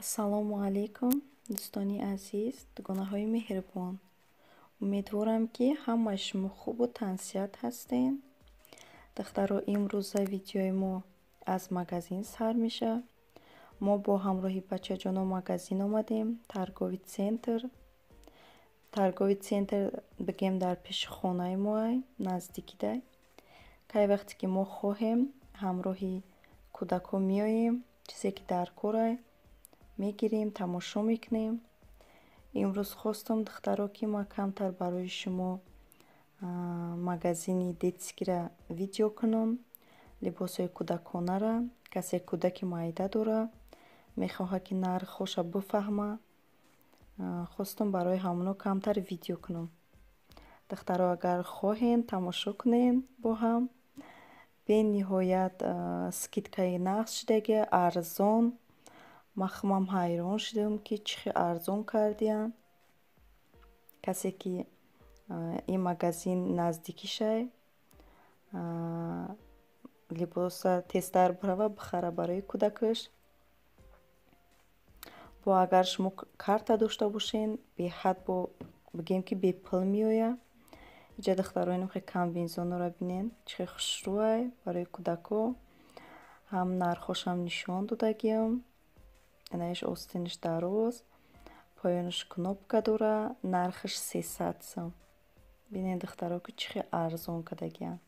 Ассалому алайкум, дӯстони азиз, дугонаҳои меҳрубон. Умедворам, ки ҳамаи шумо хубу тансиҳат ҳастед. Духтаро, имрӯза видеои мо аз магазин сар мешавад. Мо бо ҳамроҳи бачаҷоно магазин омадем, торговый центр. Торговый центр бигем дар пеши хонаи моай, наздикидай. Кай вақте ки мо хоҳем, ҳамроҳи кӯдакҳо меоем, чизе ки дар корай мегирем, тамошо мекунем. Имрӯз хостам, духтаро, ки ман камтар барои шумо магазини детскийра видео кунам, либосҳои кӯдаконара. Касе кӯдаки майда дора, мехоҳад, ки нархҳоша бифаҳма, хостам барои ҳамоно камтар видео кунам. Духтаро, агар хоҳен, тамошо кунен бо ҳам. Бениҳоят скидкаи нағз шудагия, арзон. Ман худам ҳайрон шудам, ки чӣ хел арзон кардиянд. Касе ки ин магазин наздикишай, либоса тезтар бирава бихара барои кӯдакаш. Бо агар шумо карта дошта бошен, беҳад бо бигем, ки бепул меояд. Иҷа, духтаро, инам хел комбинезонро бинен, чӣ хел хушрӯай барои кӯдакҳо. Ҳам нархҳошам нишон додагиам. Инаиш остинаш дароз, поёнаш кнопка дора, нархаш 300 сом. Бинед, духтаро, ки чӣ хел арзон кардагианд.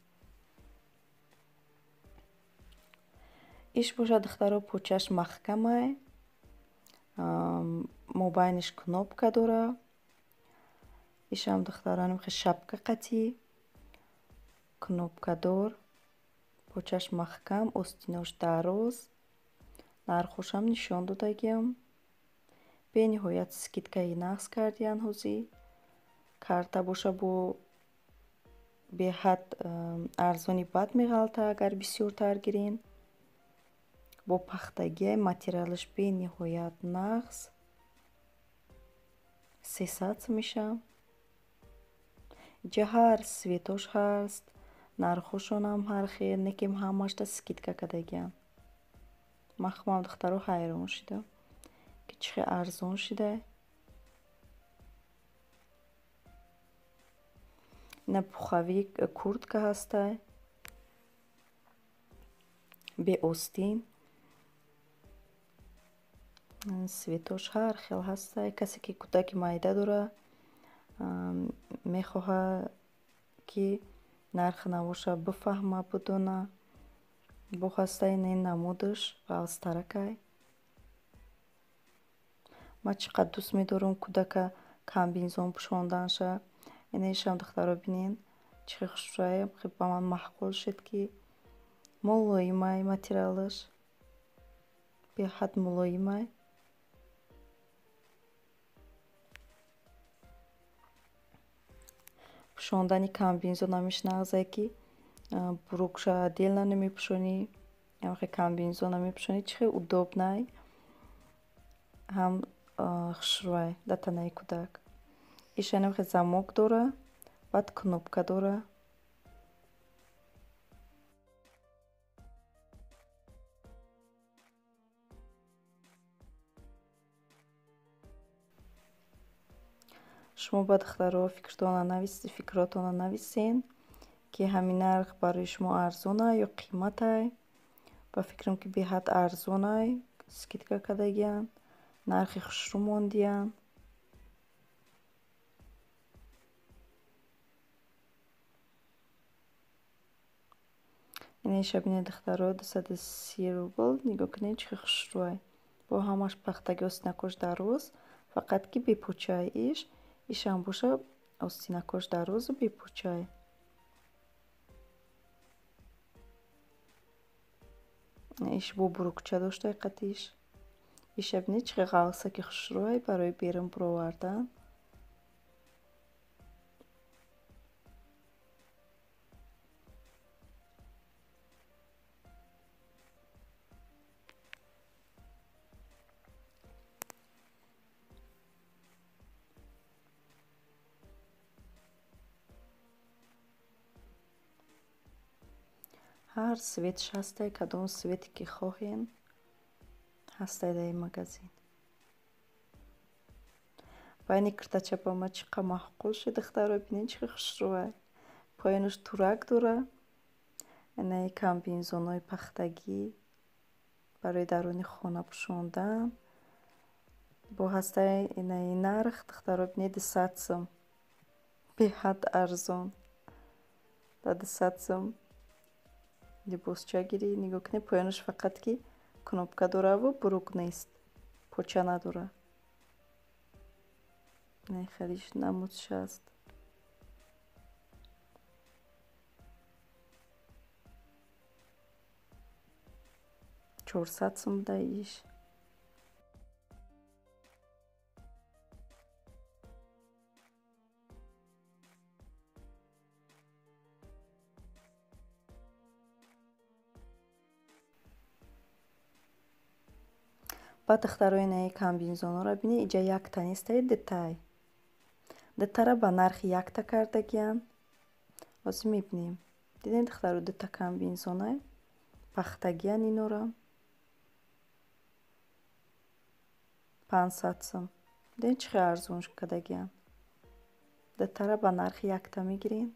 Иш бошад, духтаро, почааш маҳкамай, мобайнаш кнопка дора. Ишам, духтаро, хел шапка қатӣ, кнопкадор, почааш маҳкам, остинош дароз. Нархҳошам нишон додагиам. Бениҳоят скидкаи нағз кардиянд ҳозир. Карта боша, бо беҳад арзони бад меғалта, агар бисёртар гирен. Бо пахтагиай, материалаш бениҳоят нағз. 300 сом мешавад. Иҷа ҳар цветош ҳаст, нархҳошонам ҳар хел, не ки ҳамашта скидка кардагианд. Ман худам, духтаро, ҳайрон шудам, ки чӣ хел арзон шудай. Ина пуховик, куртка ҳастай, беостин. Цветош ҳар хел ҳастай. Касе ки кӯдаки майда дора, мехоҳад, ки нархи навоша бифаҳма, бидона. Бо ҳастай ин намудаш ғафзтаракай. Ман чӣ қадр дӯст медорам кӯдака комбинезон пӯшонданша. Инаишам, духтаро, бинен, чӣ хел хушрӯай, ба ман маъқул шуд, ки мулоимай материалаш, беҳад мулоимай. Пӯшондани комбинезон ҳамиш нағзае, ки брюкша отдельно намепӯшонӣ, ҳамхел комбинезон намепӯшонӣ, чӣ хел удобнай, ҳам хушрӯай дар танаи кӯдак. Иш ҳамхел замок дора, баъд кнопка дора. Шумо ба духтаро фикротонро нависен, ки ҳамин нарх барои шумо арзонай ё қиматай. Ба фикрам, ки беҳад арзонай, скидка кардагиянд, нархи хушрӯ мондиянд. Инаиша бинед, духтаро, 230 рубл. Нигоҳ кунед, чӣ хел хушрӯай. Бо ҳамаш пахтаги, остинакош дароз, фақат ки бепочай иш. Ишам боша, остинакош дарозу бепочай. Иш бо брюкча доштай қатиш. Иша бинед, чӣ хел ғафсаки хушрӯай барои берун баровардан. Ҳар цветш ҳастай, кадом цвете ки хоҳен, ҳастай дар ин магазин. Байни киртача ба ма чӣ қа маъқул шуд, духтаро, бинед чӣ хушрӯай. Поёнаш турак дора. Инаи комбинзонҳои пахтагӣ барои даруни хона пӯшондан. Бо ҳастаи инаи нарх, духтаро, бинед 200 сум. Беҳад арзон. Да 200 сум либосча гирӣ. Нигоҳ кунед, поёнаш фақат ки кнопка дораву бурук нест. Поча надора. Инаи халиш намудш аст. 400 сум буда иш. Баъд духтарои инаи комбинзонҳоро бинед, иҷа якта нестай, дутай. Дутара ба нархи якта кардагиянд. Ҳозир мебинем. Дидем, духтаро, дута комбинзонай. Пахтагиян инора. 500 сум. Дидем чӣ хел арзон кардагиянд. Дутара ба нархи якта мегирем.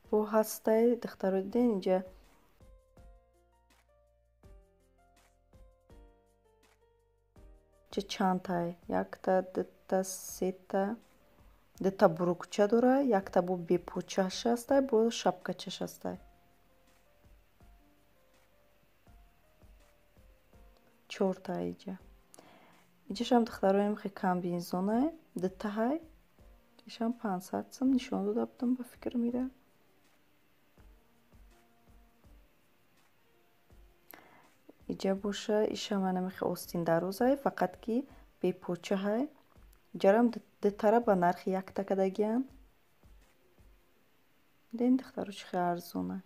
Бо ҳастай, духтаро, дидем инҷа чандтай? Якта, дута, сета, дута бурукча дора, якта бо бепочаш ҳастай, бо шапкачаш ҳастай. Чорта иҷа. Иҷашам духтароем хе комбинзонай, дутаҳай. Ишам 500 сум нишон дода будам, ба фикр мера. Иҷа боша, ишам анамихе остин дарозай, фақат ки бепочаҳай. Иҷарам дутара ба нархи якта кардагиянд. Дидем, духтаро, чӣ хел арзонай.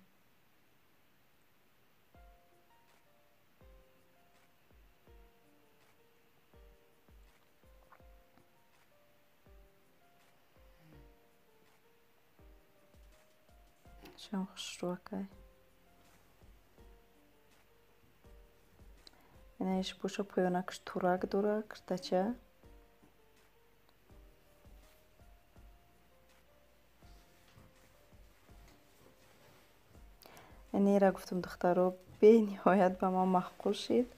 Ишам хушрӯакай. Инаиш боша поёнакаш турак дора, киртача. Инера гуфтам, духтаро, бениҳоят ба ман маъқул шид.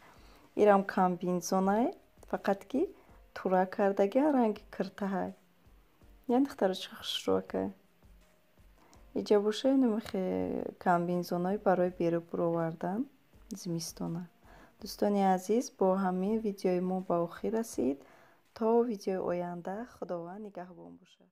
Ирам комбинзонай, фақат ки турак кардагиян, ранги киртаҳай. Яъне, духтаро, чӣ хушрӯакай. Иҷа боша инамихе комбинзонҳои барои берун буровардан зимистона. Дӯстони азиз, бо ҳамин видеои мо ба охир расид. То видеои оянда Худованд нигаҳбон бошад.